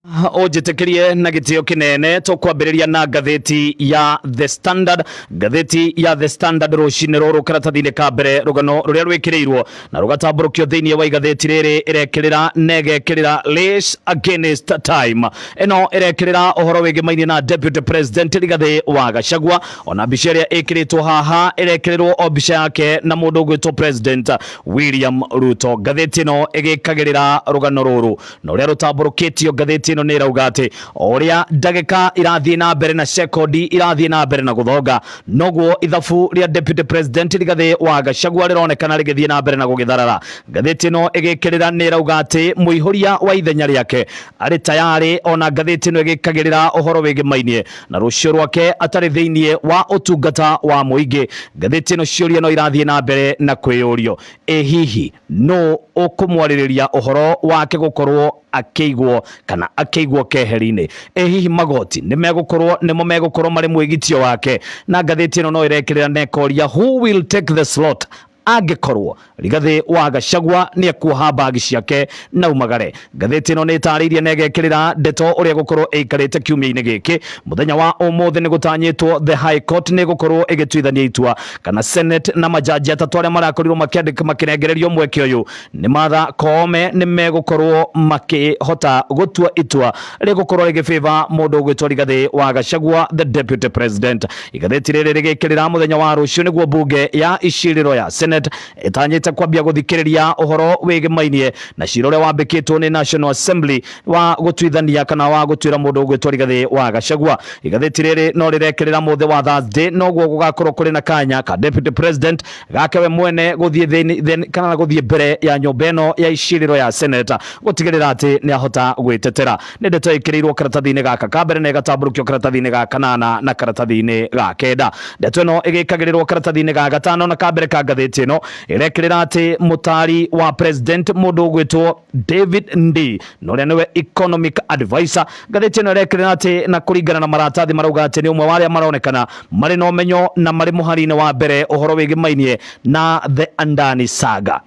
Ũnjĩtĩkĩrie na gĩtĩo kĩnene tũkwambĩrĩria na ngathĩti ya The Standard. Ngathĩti ya The Standard rũcinĩ rũrũ, karatathi-inĩ ka mbere, rũgano rũrĩa rwĩkĩrĩirwo na rũgatambũrũkio thĩinĩ wa igathĩti rĩrĩ ĩrekĩrĩra na ĩgekĩrĩra "Race Against Time". Ĩno ĩrekĩrĩra ũhoro wĩgĩmainie na Deputy President Rigathĩ wa Gachagua. Ona mbica ĩrĩa ĩkĩrĩtwo haha ĩrekĩrĩrwo o mbica yake na mũndũ ũgwĩtwo President William Ruto. Ngathĩti ĩno ĩgĩkagĩrĩra rũgano rũrũ na ũrĩa rũtambũrũkĩtio ngathĩti ĩno nĩ ĩrauga atĩ o ũrĩa ndagĩka irathiĩ na mbere na sekondi irathiĩ na mbere na gũthonga, noguo ithabu rĩa Deputy President Rigathĩ wa Gachagua rĩronekana rĩgĩthiĩ na mbere na gũgĩtharara. Ngathĩti ĩno ĩgĩkĩrĩra nĩ ĩrauga atĩ mũihũria wa ithenya rĩake arĩ tayarĩ. Ona ngathĩti ĩno ĩgĩkagĩrĩra ũhoro wĩgĩmainie na rũciũ rwake atarĩ thĩinĩ wa ũtungata wa mũingĩ, ngathĩti ĩno ciũria no irathiĩ na mbere na kwĩyũrio, ĩ hihi nũ ũkũmwarĩrĩria ũhoro wake gũkorwo akĩigwo kana akĩigwo keheri-inĩ? Ĩ hihi magoti nĩ megũkorwo nĩmo megũkorwo marĩ mwĩgitio wake? Na ngathĩti ĩno no ĩrekĩrĩra na ĩkoria, "Who will take the slot?" angĩkorwo Rigathĩ wa Gachagua nĩ ekuoha mbagi ciake na umagare. Ngathĩti ĩno nĩ ĩtarĩirie na ĩgekĩrĩra ndeto ũrĩa gũkorwo ĩikarĩte kiumia-inĩ gĩkĩ. Mũthenya wa ũmũthĩ nĩ gũtanyĩtwo the High Court nĩ ĩgũkorwo ĩgĩtuithania itua kana Senate na majaji atatũ arĩa marakorirwo makĩandĩka makĩnengererio mweke ũyũ nĩ Martha Koome nĩ megũkorwo makĩhota gũtua itua rĩgũkorwo rĩgĩbĩba mũndũ ũgwĩtwo Rigathĩ wa Gachagua, the Deputy President. Igathĩti rĩrĩ rĩgĩkĩrĩra mũthenya wa rũciũ nĩguo mbunge ya icirĩro ya Senate ĩtanyĩte kwambia gũthikĩrĩria ũhoro wĩgĩmainie na cira ũrĩa wambĩkĩtwo nĩ National Assembly wa gũtuithania kana wa gũtuĩra mũndũ ũgwĩtwo Rigathĩ wa Gachagua. Igathĩti rĩrĩ no rĩrekĩrĩra mũthĩ wa Thursday noguo gũgakorwo kũrĩ na kanya ka Deputy President gake we mwene gũthiĩ thĩinĩ kana gũthiĩ mbere ya nyũmba ĩno ya icirĩro ya Senate gũtigĩrĩra atĩ nĩ ahota gwĩtetera. Nĩ ndeto ĩkĩrĩirwo karatathi-inĩ gaka ka mbere na ĩgatambũrũkio karatathi-inĩ ga kanana na karatathi-inĩ ga kenda. Ndeto ĩno ĩgĩkagĩrĩrwo karatathi-inĩ ga gatano na ka mbere ka ngathĩti ĩno ĩrekĩrĩra atĩ mũtari wa president, mũndũ ũgwĩtwo David Ndii, na ũrĩa nĩwe economic advisor. Ngathĩti ĩno ĩrekĩrĩra atĩ na kũringana na maratathi marauga atĩ nĩ ũmwe wa arĩa maronekana marĩ na ũmenyo na marĩ mũhari-inĩ wa mbere ũhoro wĩgĩmainie na the Andani saga.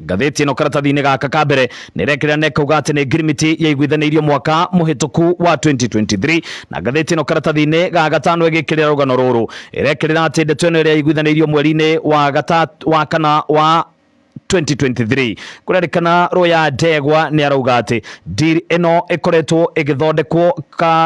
Ngathĩti ĩno karatathi-inĩ gaka ka mbere nĩ ĩrekĩrĩra na ĩkauga atĩ nĩ ngirimiti yaiguithanĩirio mwaka mũhĩtũku wa 2023. Na ngathĩti ĩno karatathi-inĩ ga gatano ĩgĩkĩrĩra rũgano rũrũ ĩrekĩrĩra atĩ ndeto ĩno ĩrĩa yaiguithanĩirio mweri-inĩ wa wa kana wa 2023, kũrerĩkana Roya Ndegwa nĩ arauga atĩ deal ĩno ĩkoretwo ĩgĩthondekwo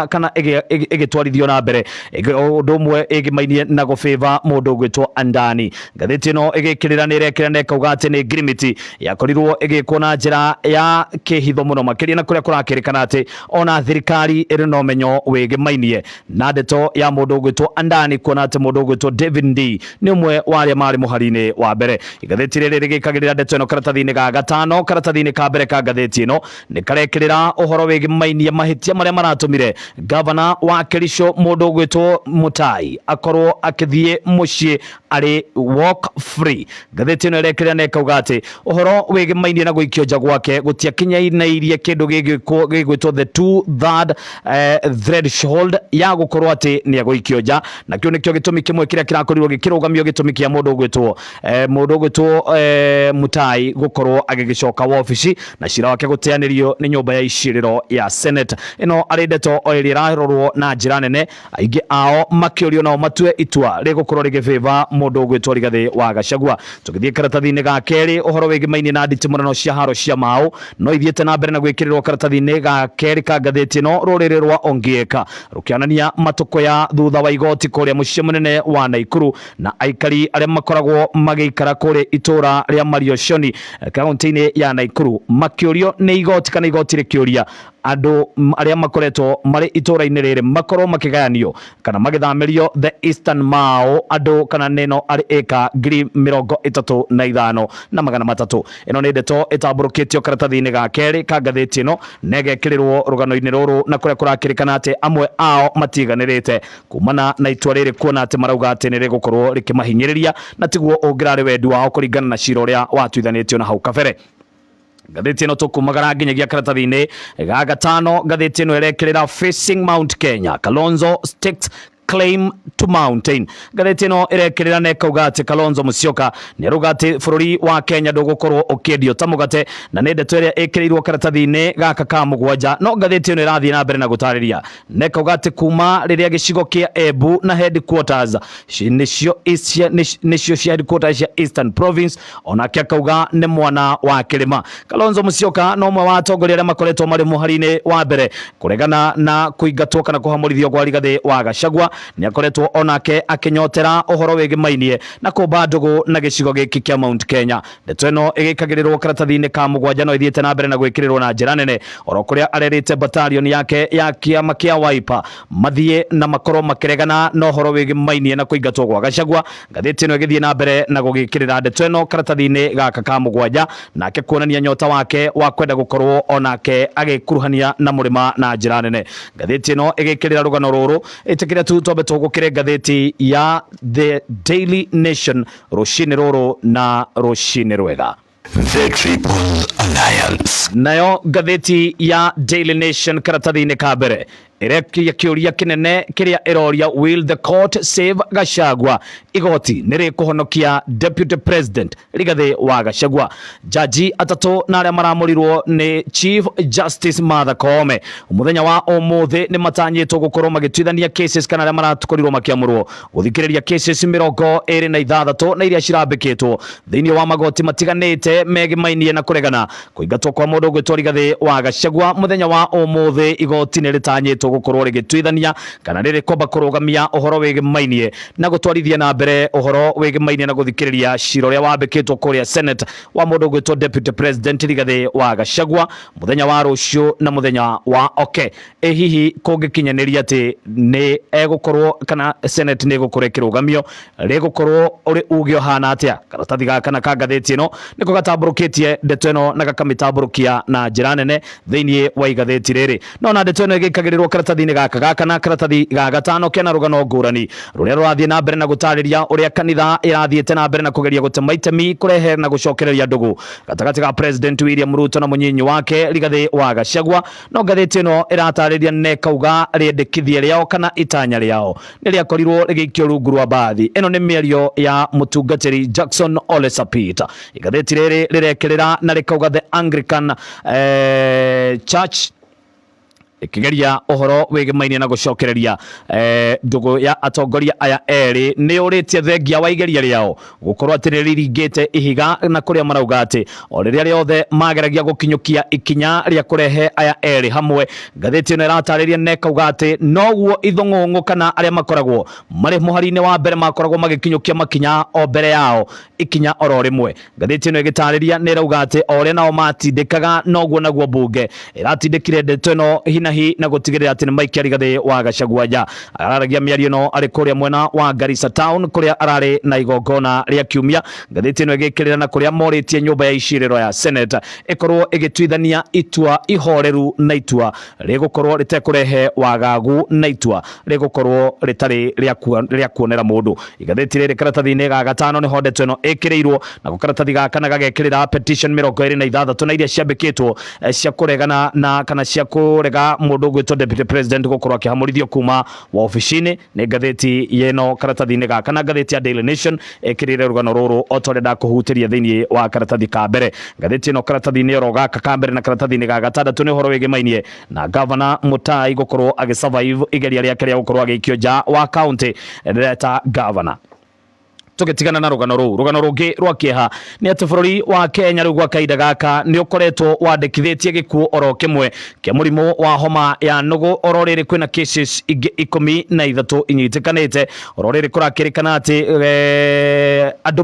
kana ĩgĩtwarithio na mbere ũndũ ũmwe ĩgĩmainie na gũbĩba mũndũ ũgwĩtwo Andani. Ngathĩti ĩno ĩgĩkĩrĩra nĩ ĩrekĩra na ĩkauga atĩ nĩ ngirimiti yakorirwo ĩgĩkwo na njĩra ya kĩhitho mũno makĩria, na kũrĩa kũrakĩrĩkana atĩ ona thirikari ĩrĩ na ũmenyo wĩgĩmainie na ndeto ya mũndũ ũgwĩtwo Andani, kuona atĩ mũndũ ũgwĩtwo David Ndii nĩ ũmwe wa arĩa marĩ mũhari-inĩ wa mbere. Igathĩti rĩrĩ rĩgĩkagĩrĩra ndeto ĩno karatathi-inĩ ga gatano. Karatathi-inĩ ka mbere ka ngathĩti ĩno nĩ karekĩrĩra ũhoro wĩgĩmainie mahĩtia marĩa maratũmire gavana wa Kericho, mũndũ ũgwĩtwo Mutai, akorwo akĩthiĩ mũciĩ arĩ walk free. Ngathĩti ĩno ĩrekĩrĩra na ĩkauga atĩ ũhoro wĩgĩmainie na gũikio nja gwake gũtiakinyanĩirie kĩndũ gĩgwĩtwo the two third threshold ya gũkorwo atĩ nĩ egũikio nja, na kĩu nĩkĩo gĩtũmi kĩmwe kĩrĩa kĩrakorirwo gĩkĩrũgamio, gĩtũmi kĩa mũndũ ũgwĩtwo Mutai gũkorwo agĩgĩcoka wabici na cira wake gũteanĩrio nĩ nyũmba ya icirĩro ya Senate. Ĩno arĩ ndeto o ĩrĩa ĩrarorwo na njĩra nene, aingĩ ao makĩũrio nao matue itua rĩgũkorwo rĩgĩbĩba mũndũ ũgwĩtwo Rigathĩ wa Gachagua. Tũgĩthiĩ karatathi-inĩ ga kerĩ, ũhoro wĩgĩmainie na nditimũrano cia haro cia Mau no ithiĩte na mbere na gwĩkĩrĩrwo karatathi-inĩ ga kerĩ ka ngathĩti ĩno. Rũrĩrĩ rwa Ongieka rũkĩonania matũkũya thutha wa igoti kũrĩa mũciĩ mũnene wa Naikuru, na aikari arĩa makoragwo magĩikara kũrĩa itũra rĩa Marioshoni kaunti-inĩ ya Naikuru makĩũrio nĩ igoti, kana igoti rĩkĩũria andũ arĩa makoretwo marĩ itũra-inĩ rĩrĩ makorwo makĩgayanio kana magĩthamĩrio the Eastern Mau, andũ kana neno arĩ ĩka 35,300. Ĩno nĩ ndeto ĩtambũrũkĩtio karatathi-inĩ ga kerĩ ka ngathĩti ĩno na ĩgekĩrĩrwo rũgano-inĩ rũrũ, na kũrĩa kũrakĩrĩkana atĩ amwe ao matiganĩrĩte kumana na itua rĩrĩ, kuona atĩ marauga atĩ nĩ rĩgũkorwo rĩkĩmahinyĩrĩria na tiguo ũngĩrarĩ wendi wao kũringana na cira ũrĩa watuithanĩtio na hau kabere. Ngathĩti ĩno tũkumagara nginyagia karatathi-inĩ ga gatano. Ngathĩti ĩno ĩrekĩrĩra "Facing Mount Kenya, Kalonzo stakes Claim to Mountain. Ngathĩti ĩno ĩrekĩrĩra na ĩkauga atĩ Kalonzo Musyoka nĩ arauga atĩ bũrũri wa Kenya ndũgũkorwo ũkĩendio ta mũgate, na nĩ ndeto ĩrĩa ĩkĩrĩirwo karatathi-inĩ gaka ka mũgwanja. No ngathĩti ĩno ĩrathiĩ na mbere na gũtarĩria na ĩkauga atĩ kuma rĩrĩa gĩcigo kĩa Embu na headquarters nĩcio nĩcio cia headquarters cia Eastern Province, onake akauga nĩ mwana wa kĩrĩma. Kalonzo Musyoka no ũmwe wa atongoria arĩa makoretwo marĩ mũhari-inĩ wa mbere kũregana na kũingatwo kana kũhamũrithio kwa Rigathĩ wa Gachagua. Nĩ akoretwo onake akĩnyotera ũhoro wĩgĩmainie na kũmba ndũgũ na gĩcigo gĩkĩ kĩa Mount Kenya. Ndeto ĩno ĩgĩkagĩrĩrwo karatathi-inĩ ka mũgwanja no ĩthiĩte na mbere na gwĩkĩrĩrwo na njĩra nene oro kũrĩa arerĩte batalion yake ya kĩama kĩa Wiper mathiĩ na makorwo makĩregana na ũhoro wĩgĩmainie na kũingatwo gwa Gachagua. Ngathĩti ĩno ĩgĩthiĩ na mbere na gũgĩkĩrĩra ndeto ĩno karatathi-inĩ gaka ka mũgwanja, nake kuonania nyota wake wa kwenda gũkorwo onake agĩkuruhania na mũrĩma na njĩra nene. Ngathĩti ĩno ĩgĩkĩrĩra rũgano rũrũ, ĩtĩkĩra tu twambe tũgũkĩre ngathĩti ya The Daily Nation rũcinĩ rũrũ na rũcinĩ rwega. The Triple Alliance. Nayo ngathĩti ya Daily Nation karatathi-inĩ ka mbere ĩrekia kĩũria kĩnene kĩrĩa ĩroria, will the court save Gachagua? Igoti nĩ rĩkũhonokia Deputy President Rigathĩ wa Gachagua? Jaji atatũ na arĩa maramũrirwo nĩ Chief Justice Martha Koome mũthenya wa ũmũthĩ nĩ matanyĩtwo gũkorwo magĩtuithania cases kana arĩa marakorirwo makĩamũrwo gũthikĩrĩria cases 26 na iria cirambĩkĩtwo thĩinĩ wa magoti matiganĩte megĩmainie na kũregana kũingatwo kwa mũndũ ũgwĩtwo Rigathĩ wa Gachagua. Mũthenya wa ũmũthĩ igoti nĩ rĩtanyĩtwo gũkorwo rĩgĩtuithania kana rĩrĩkwamba kũrũgamia ũhoro wĩgĩmainie na gũtwarithia na mbere ũhoro wĩgĩmainie na gũthikĩrĩria cira ũrĩa wambĩkĩtwo kũrĩa Senate wa mũndũ ũgwĩtwo Deputy President Rigathĩ wa Gachagua mũthenya wa rũciũ na mũthenya wa oke. Ĩ hihi kũngĩkinyanĩria atĩ nĩ egũkorwo kana Senate nĩ ĩgũkorwo ĩkĩrũgamio, rĩgũkorwo ũrĩ uge ũhana atĩa? Karatathi gaka na ka ngathĩti ĩno nĩko gatambũrũkĩtie ndeto ĩno na gakamĩtambũrũkia na njĩra nene thĩinĩ wa igathĩti rĩrĩ. No na ndeto ĩno ĩgĩkagĩrĩrwo karatathi-inĩ gaka gaka na karatathi ga gatano kena rũgano ngũrani rũrĩa rũrathiĩ na mbere na gũtarĩria ũrĩa kanitha ĩrathiĩte na mbere na kũgeria gũtema itemi kũrehe na gũcokereria ndũgũ gatagatĩ ga President William Ruto na mũnyinyi wake Rigathĩ wa Gachagua. No ngathĩti ĩno ĩratarĩria na ĩkauga rĩendekithia rĩao kana itanya rĩao nĩ rĩakorirwo rĩgĩikio rungu rwa mbathi. Ĩno nĩ mĩario ya mũtungatĩri Jackson Ole Sapit. Igathĩti rĩrĩ rĩrekĩrĩra na rĩkauga The Anglican Church ĩkĩgeria ũhoro wĩgĩmainie na gũcokereria ndũgũ ya atongoria aya erĩ nĩ ũrĩtie thengia wa igeria rĩao gũkorwo atĩ nĩ rĩringĩte ihiga, na kũrĩa marauga atĩ o rĩrĩa rĩothe mageragia gũkinyũkia ikinya rĩa kũrehe aya erĩ hamwe. Ngathĩti ĩno ĩratarĩria na ĩkauga atĩ noguo ithũng'ũng'ũ kana arĩa makoragwo marĩ mũhari-inĩ wa mbere makoragwo magĩkinyũkia makinya o mbere yao ikinya oro rĩmwe. Ngathĩti ĩno ĩgĩtarĩria nĩ ĩrauga atĩ o ũrĩa nao matindĩkaga noguo naguo mbunge ĩratindĩkire ndeto ĩno hinahi na gũtigĩrĩra atĩ nĩ maikia Rigathĩ wa Gachagua nja. Araragia mĩario ĩno arĩ kũrĩa mwena wa Garissa town kũrĩa ararĩ na igongona rĩa kiumia. Ngathĩti ĩno ĩgĩkĩrĩra na kũrĩa morĩtie nyũmba ya icirĩro ya Senate ĩkorwo ĩgĩtuithania itua ihoreru na itua rĩgũkorwo rĩtekũrehe wagagu na itua rĩgũkorwo rĩtarĩ rĩa kuonera mũndũ. Igathĩti rĩrĩ karatathi-inĩ ga gatano nĩho ndeto ĩno ĩkĩrĩirwo, nako karatathi ga kana gagekĩrĩra petition 26 na iria ciambĩkĩtwo cia kũregana na kana cia kũrega mũndũ ũgwĩtwo Deputy President gũkorwo akĩhamũrithio kuma wabici-inĩ. Nĩ ngathĩti ĩno karatathi-inĩ gaka na ngathĩti ya Daily Nation ĩkĩrĩire rũgano rũrũ o ta ũrĩa ndakũhutĩria thĩinĩ wa karatathi ka mbere. Ngathĩti ĩno karatathi-inĩ oro gaka ka mbere na karatathi-inĩ ga gatandatũ nĩ ũhoro wĩgĩmainie na Gavana Mutai gũkorwo agĩ survive igeria rĩake rĩa gũkorwo agĩikio nja wa county ta gavana. Tũgĩtigana na rũgano rũu, rũgano rũngĩ rwa kĩeha nĩ atĩ bũrũri wa Kenya rĩu gwa kahinda gaka nĩ ũkoretwo wandĩkithĩtie gĩkuũ oro kĩmwe kĩa mũrimũ wa homa ya nũgũ, oro rĩrĩ kwĩna cases ingĩ 13 inyitĩkanĩte, oro rĩrĩ kũrakĩrĩkana atĩ andũ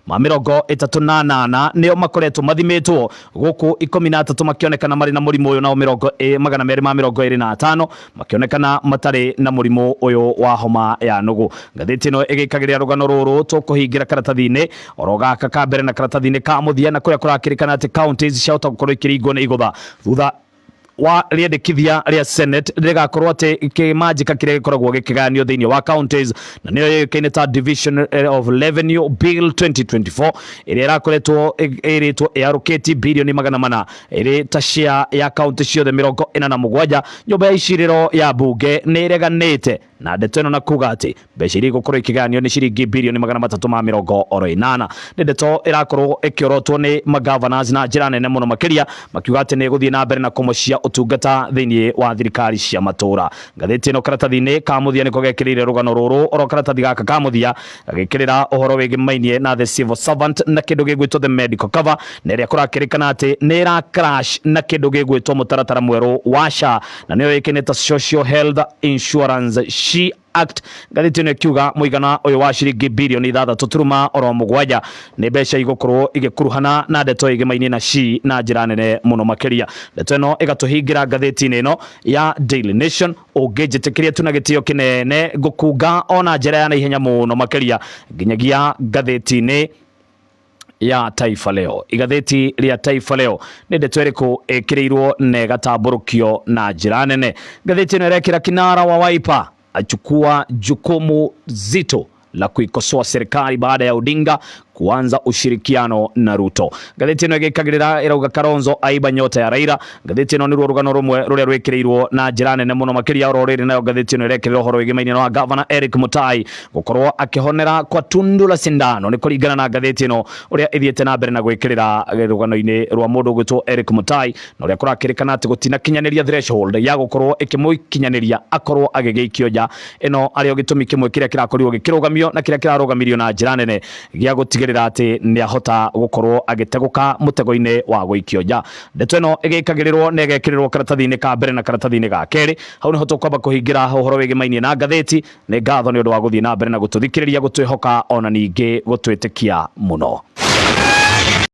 238 nĩo makoretwo mathimĩtwo gũkũ, 13 makĩonekana marĩ na mũrimũ ũyũ, nao 225 makĩonekana matarĩ na mũrimũ ũyũ wa homa ya nũgũ. Ngathĩti ĩno ĩgĩkagĩrĩra rũgano rũrũ tũkũhingĩra karatathi-inĩ oro gaka ka mbere na karatathi-inĩ ka mũthia, na kũrĩa kũrakĩrĩkana atĩ counties ciahota gũkorwo ikĩringwo nĩ igũtha thutha wa rĩendekithia rĩa Senate rĩgakorwo atĩ kĩmanjĩka kĩrĩa gĩkoragwo gĩkĩgayanio thĩinĩ wa counties, na nĩyo yũĩkaine ta Division of Revenue Bill 2024, ĩrĩa ĩrakoretwo ĩrĩtwo ĩarũkĩti birioni 400 ĩrĩ ta share ya kaunti ciothe 47. Nyũmba ya icirĩro ya mbunge nĩ ĩreganĩte na ndeto ĩno na kuga atĩ mbeca iria igũkorwo ikĩgayanio nĩ ciringi birioni 380. Nĩ ndeto ĩrakorwo ĩkĩorotwo nĩ magavanasi na njĩra nene mũno makĩria, makiuga atĩ nĩ ĩgũthiĩ na mbere na kũmocia ũtungata thĩinĩ wa thirikari cia matũra. Ngathĩti ĩno karatathi-inĩ ka mũthia nĩko gekĩrĩire rũgano rũrũ, oro karatathi gaka ka mũthia gagĩkĩrĩra ũhoro wĩgĩmainie na the civil servant na kĩndũ gĩgwĩtwo the medical cover, na ĩrĩa kũrakĩrĩkana atĩ nĩ ĩra crash na kĩndũ gĩgwĩtwo mũtaratara mwerũ wa SHA, na nĩyo ĩkĩnĩ ta Social Health Insurance SHI Act. Ngathĩti ĩno ĩkiuga mũigana ũyũ wa ciringi birioni 6.7 nĩ mbeca igũkorwo igĩkuruhana na ndeto ĩgĩmainie na SHI na njĩra nene mũno makĩria. Ndeto ĩno ĩgatũhingĩra ngathĩti-inĩ ĩno ya Daily Nation. Ũngĩnjĩtĩkĩria tu na gĩtĩo kĩnene, ngũkunga ona njĩra ya naihenya mũno makĩria nginyagia ngathĩti-inĩ ya Taifa Leo. Igathĩti rĩa Taifa Leo nĩ ndeto ĩrĩkũ ĩkĩrĩirwo na ĩgatambũrũkio na njĩra nene? Ngathĩti ĩno ĩrekĩra kinara wa Wiper achukua jukumu zito la kuikosoa serikali baada ya Odinga kuanza ushirikiano na Ruto. Ngathĩti ĩno ĩgĩkagĩrĩra ĩrauga Kalonzo aiba nyota ya Raila. Ngathĩti ĩno nĩruo rũgano rũmwe rũrĩa rwĩkĩrĩirwo na njĩra nene mũno makĩria. Oro rĩrĩ nayo ngathĩti ĩno ĩrekĩrĩra ũhoro wĩgĩmainie wa Governor Eric Mutai gũkorwo akĩhonera kwa tundu la sindano. Nĩ kũringana na ngathĩti ĩno ũrĩa ĩthiĩte na mbere na gwĩkĩrĩra rũgano-inĩ rwa mũndũ ũgwĩtwo Eric Mutai, na ũrĩa kũrakĩrĩkana atĩ gũtinakinyanĩria threshold ya gũkorwo ĩkĩmũkinyanĩria akorwo agĩgĩikio nja. Ĩno arĩ o gĩtũmi kĩmwe kĩrĩa kĩrakorirwo gĩkĩrũgamio na kĩrĩa kĩrarũgamirio na njĩra nene gĩa gũtigĩrĩra atĩ nĩ ahota gũkorwo agĩtegũka mũtego-inĩ wa gũikio nja. Ndeto ĩno ĩgĩkagĩrĩrwo na ĩgekĩrĩrwo karatathi-inĩ ka mbere na karatathi-inĩ ga kerĩ. Hau nĩho tũkwamba kũhingĩra ũhoro wĩgĩmainie na ngathĩti. Nĩ ngatho nĩ ũndũ wa gũthiĩ na mbere na gũtũthikĩrĩria, gũtwĩhoka ona ningĩ gũtwĩtĩkia mũno.